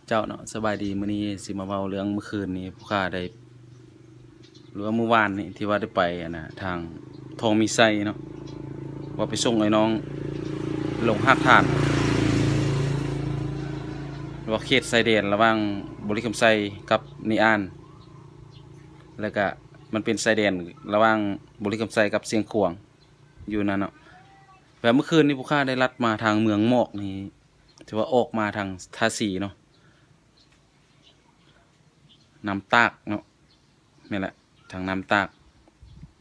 ເຈົ້າເນາະ ສະບາຍດີ. ມື້ນີ້ຊິມາເວົ້າເລື່ອງມື້ຄືນນີ້ ຜູ້ຂ້າໄດ້ ຫຼືວ່າມື້ວານນີ້ທີ່ວ່າໄດ້ໄປ ອັນນ່າ ທາງທອງມີໄຊເນາະ ວ່າໄປສົ່ງໄອ້ນ້ອງລົງຮາກຖານ ວ່າເຂດຊາຍແດນລະຫວ່າງບໍລິຄຳໄຊກັບນີອ່ານ ແລ້ວກະມັນເປັນຊາຍແດນລະຫວ່າງບໍລິຄຳໄຊກັບຊຽງຂວາງ ຢູ່ນັ້ນເນາະ. ແລ້ວມື້ຄືນນີ້ຜູ້ຂ້າໄດ້ລັດມາທາງເມືອງໝອກນີ້ ຖືວ່າອອກມາທາງທ່າສີເນາະ ນ້ຳຕາກເນາະ ແມ່ນແຫຼະ ທາງນ້ຳຕາກ.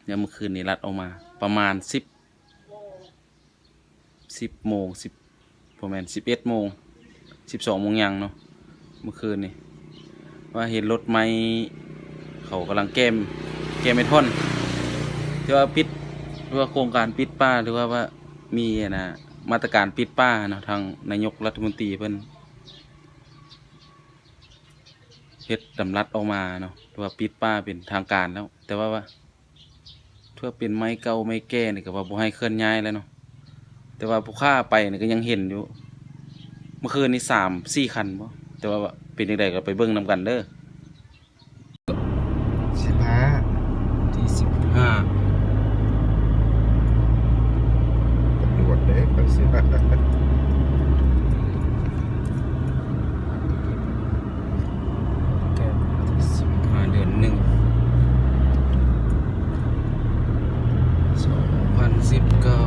ແລ້ວມື້ຄືນນີ້ລັດອອກມາປະມານສິບ ສິບໂມງ ສິບ ບໍ່ແມ່ນ ສິບເອັດໂມງ ສິບສອງໂມງຫຍັງເນາະ ມື້ຄືນນີ້ ວ່າເຫັນລົດໄມ້ເຂົາກຳລັງແກ້ມ ແກ້ມໄມ້ທ່ອນ ທີ່ວ່າປິດ ຫຼືວ່າໂຄງການປິດປ່າ ຫຼືວ່າ ວ່າມີ ອັນນ່າ ມາດຕະການປິດປ່າເນາະ ທາງນາຍົກລັດຖະມົນຕີເພິ່ນເຮັດດຳລັດອອກມາເນາະ ຖືວ່າປິດປ່າເປັນທາງການແລ້ວ ແຕ່ວ່າ ວ່າ ຖ້າເປັນໄມ້ເກົ່າໄມ້ແກ່ນີ້ກໍວ່າບໍ່ໃຫ້ເຄື່ອນຍ້າຍແລ້ວເນາະ ແຕ່ວ່າຜູ້ຂ້າໄປນີ້ກໍຍັງເຫັນຢູ່ ມື້ຄືນນີ້ສາມສີ່ຄັນບໍ ແຕ່ວ່າເປັນຈັ່ງໃດກໍໄປເບິ່ງນຳກັນເດີ. ສິບຫ້າ ທີສິບຫ້າ ຕຳຫຼວດເດ້ ໄປສິບຫ້າ ແກນທີສິບຫ້າ ເດືອນໜຶ່ງ ສອງພັນສິບເກົ້າ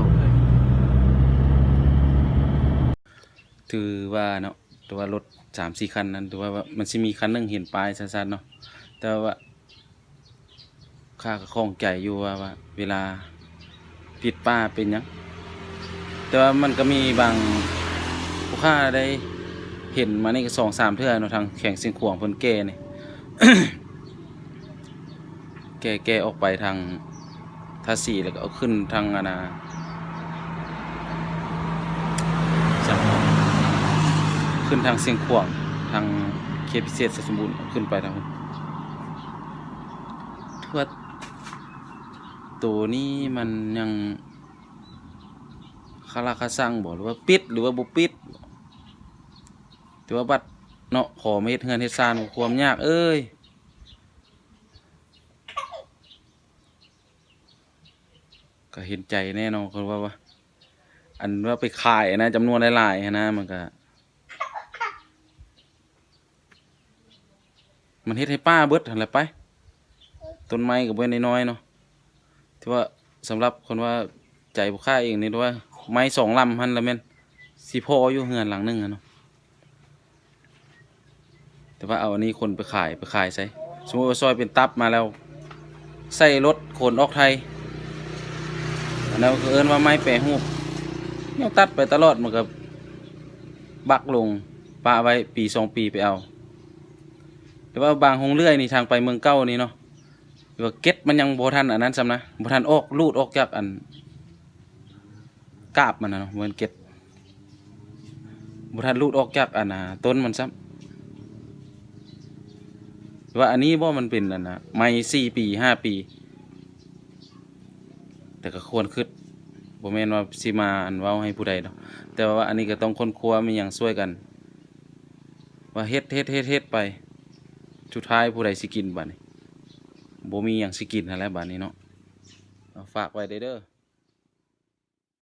ຖືວ່າເນາະ ແຕ່ວ່າລົດສາມສີ່ຄັນນັ້ນ ຖືວ່າ ວ່າມັນຊິມີຄັນໜຶ່ງເຫັນປ້າຍຊັດໆເນາະ ແຕ່ວ່າ ຂ້າກໍຂ້ອງໃຈຢູ່ວ່າ ວ່າເວລາປິດປ່າເປັນຫຍັງ ແຕ່ວ່າມັນກໍມີບາງ ຜູ້ຂ້າໄດ້ເຫັນມານີ້ກໍສອງສາມເທື່ອເນາະ ທາງແຂວງຊຽງຂວາງເພິ່ນແກ່ນີ້ ແກ່ ແກ່ອອກໄປທາງທ່າສີ ແລ້ວກໍເອົາຂຶ້ນທາງ ອັນນ່າ ຂຶ້ນທາງຊຽງຂວາງ ທາງເຂດພິເສດໄຊສົມບູນ ຂຶ້ນໄປທາງ ວ່າໂຕນີ້ມັນຍັງຄາລາຄາຊັງບໍ ຫຼືວ່າປິດ ຫຼືວ່າບໍ່ປິດ ແຕ່ວ່າບັດເນາະ ຂໍມາເຮັດເຮືອນເຮັດຊານ ຄວາມຍາກເອີຍ ກໍເຫັນໃຈແນ່ເນາະ ເຂົາວ່າ ວ່າ ອັນວ່າໄປຂາຍນະ ຈຳນວນຫຼາຍໆຫັ້ນນະ ມັນກໍ ມັນເຮັດໃຫ້ປ່າເບິດຫັ້ນແຫຼະໄປ ຕົ້ນໄມ້ກໍບໍ່ແມ່ນນ້ອຍໆເນາະ ຖືວ່າສຳລັບຄົນວ່າໃຈຜູ້ຂ້າເອງນີ້ ຖືວ່າໄມ້ສອງລຳຫັ້ນລະແມ່ນຊິພໍຢູ່ເຮືອນຫຼັງໜຶ່ງຫັ້ນເນາະ ແຕ່ວ່າເອົາອັນນີ້ຂົນໄປຂາຍ ໄປຂາຍໃສ ສົມມຸດວ່າຊອຍເປັນຕັບມາແລ້ວ ໃສ່ລົດຂົນອອກໄທ ອັນນັ້ນກໍເອີ້ນວ່າໄມ້ແປຮູບ ແນວຕັດໄປຕະຫຼອດ ມັນກໍບັກລົງ ປະໄວ້ປີສອງປີໄປເອົາ ແຕ່ວ່າບາງໂຮງເລື່ອຍນີ້ ທາງໄປເມືອງເກົ່ານີ້ເນາະ ແຕ່ວ່າເກັດມັນຍັງບໍ່ທັນອັນນັ້ນຊ້ຳນະ ບໍ່ທັນອອກ ຫຼຸດອອກຈາກອັນ ກາບມັນນະເນາະ ບໍ່ແມ່ນເກັດ ບໍ່ທັນຫຼຸດອອກຈາກອັນນ່າ ຕົ້ນມັນຊ້ຳ ແຕ່ວ່າອັນນີ້ບໍ່ ມັນເປັນອັນນ່າ ໄມ້ສີ່ປີ ຫ້າປີ ແຕ່ກໍຄວນຄິດ ບໍ່ແມ່ນວ່າຊິມາອັນເວົ້າໃຫ້ຜູ້ໃດເນາະ ແຕ່ວ່າອັນນີ້ກໍຕ້ອງຄົ້ນຄວ້າ ມີຫຍັງຊ່ວຍກັນ ວ່າເຮັດ ເຮັດ ເຮັດ ເຮັດໄປ ສຸດທ້າຍຜູ້ໃດຊິກິນບາດນີ້ ບໍ່ມີຫຍັງຊິກິນຫັ້ນແຫຼະບາດນີ້ເນາະ ເອົາ ຝາກໄວ້ເດີ.